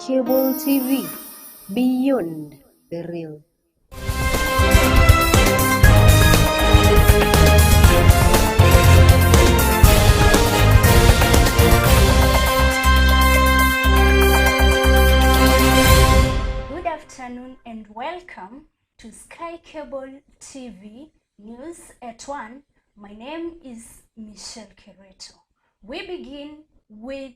Cable TV, beyond the real. Good afternoon and welcome to SkyCable TV News at 1. My name is Michelle Keretho. We begin with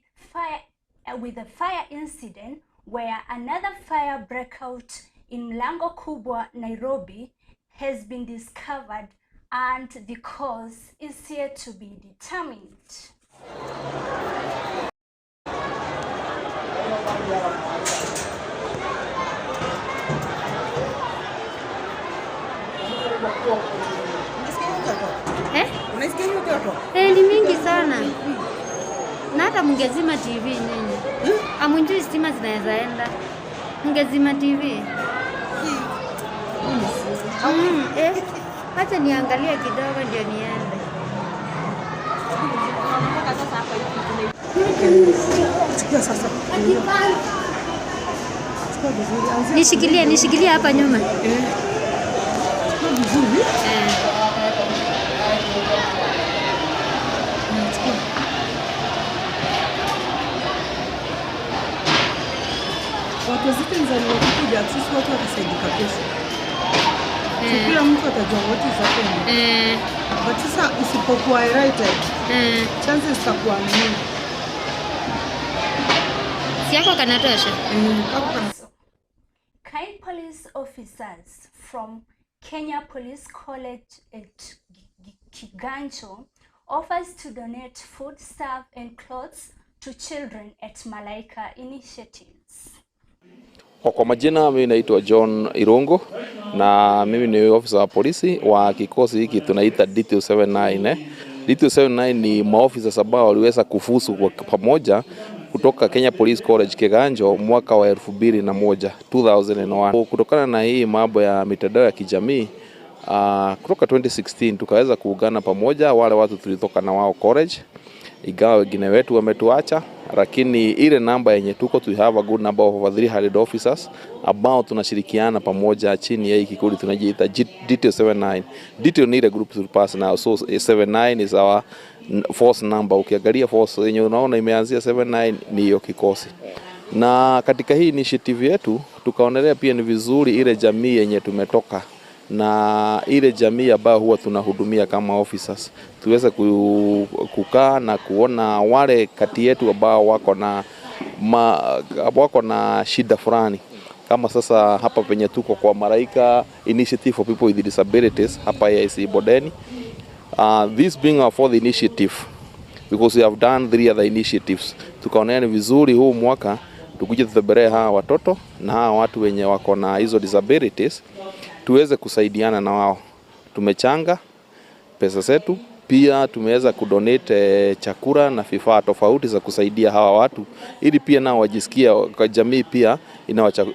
a fire incident where another fire breakout in Mlango Kubwa, Nairobi has been discovered and the cause is yet to be determined. Ni mingi sana. Na hata mngezima TV nyinyi. Amunjui stima zinaweza enda. Mngezima TV. Acha niangalie kidogo ndio niende. Nishikilie hapa nyuma. Watu wazito sisi watu watasaidika kesho. Kila mtu atajua what is happening. But sasa usipokuwa right, chances zitakuwa nini? Si yako kanatosha? Kind police officers from Kenya Police College at Kiganjo offers to donate food, stuff and clothes to children at Malaika Initiatives. Kwa majina mimi naitwa John Irungu na mimi ni ofisa wa polisi wa kikosi hiki tunaita DT79. DT79 ni maofisa ambao waliweza kufuzu kwa pamoja kutoka Kenya Police College Kiganjo mwaka wa 2001, 2001. Kutokana na hii mambo ya mitandao ya kijamii, kutoka 2016 tukaweza kuungana pamoja wale watu tulitoka na wao college, ingawa wengine wetu wametuacha, lakini ile namba yenye tuko, we have a good number of over 300 officers ambao tunashirikiana pamoja chini ya hii kikundi tunajiita DT79. DT ni ile group to pass now, so 79 is our force number. Ukiangalia force yenye unaona imeanzia 79 ni hiyo kikosi. Na katika hii initiative yetu tukaonelea pia ni vizuri ile jamii yenye tumetoka na ile jamii ambayo huwa tunahudumia kama officers tuweze kukaa na kuona wale kati yetu ambao wako na shida fulani. Kama sasa hapa penye tuko kwa Malaika Initiative for People with Disabilities hapa AIC Bodeni. This being our fourth initiative, because we have done 3 other initiatives, tukaonea ni vizuri huu mwaka tukuje tutembelee hawa watoto na hawa watu wenye wako na hizo disabilities tuweze kusaidiana na wao. Tumechanga pesa zetu, pia tumeweza kudonate chakula na vifaa tofauti za kusaidia hawa watu ili pia nao wajisikia kwa jamii pia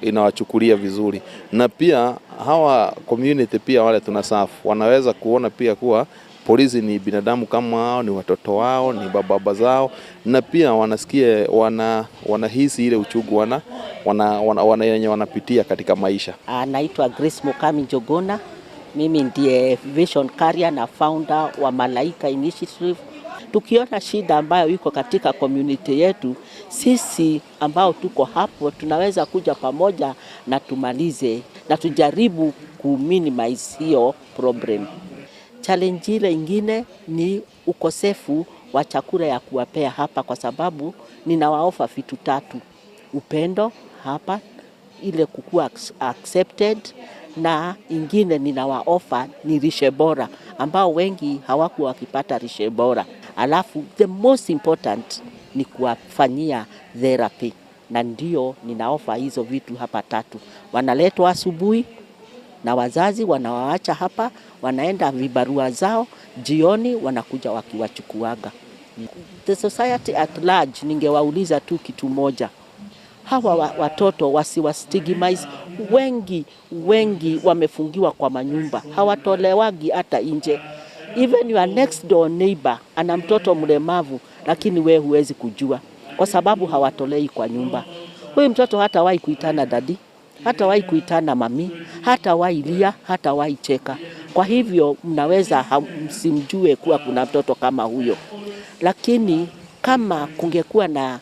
inawachukulia vizuri, na pia hawa community pia wale tunasafu wanaweza kuona pia kuwa polisi ni binadamu kama wao, ni watoto wao, ni baba zao, na pia wanasikia wanahisi ile uchungu yenye wanapitia katika maisha. Naitwa Grace Mukami Njuguna. Mimi ndiye vision carrier na founder wa Malaika Initiative. Tukiona shida ambayo iko katika community yetu, sisi ambao tuko hapo tunaweza kuja pamoja na tumalize na tujaribu kuminimize hiyo problem. Challenge ile ingine ni ukosefu wa chakula ya kuwapea hapa, kwa sababu ninawaofa vitu tatu: upendo hapa, ile kukua accepted, na ingine ninawaofa ni lishe bora, ambao wengi hawakuwa wakipata lishe bora. Alafu the most important ni kuwafanyia therapy, na ndio ninaofa hizo vitu hapa tatu. Wanaletwa asubuhi na wazazi wanawaacha hapa, wanaenda vibarua zao, jioni wanakuja wakiwachukuaga. The society at large, ningewauliza tu kitu moja: hawa watoto wasiwastigmatize. Wengi wamefungiwa kwa manyumba, hawatolewagi hata nje. Even your next door neighbor ana mtoto mlemavu, lakini we huwezi kujua kwa sababu hawatolei kwa nyumba. Huyu mtoto hatawahi kuitana daddy, hatawahi kuitana mami, hatawahi lia, hatawahi cheka. Kwa hivyo mnaweza msimjue kuwa kuna mtoto kama huyo, lakini kama kungekuwa na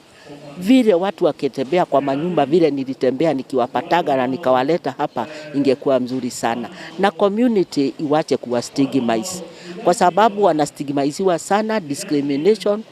vile watu wakitembea kwa manyumba vile nilitembea nikiwapataga na nikawaleta hapa, ingekuwa mzuri sana, na community iwache kuwa stigmatize, kwa sababu wanastigmatiziwa sana, discrimination.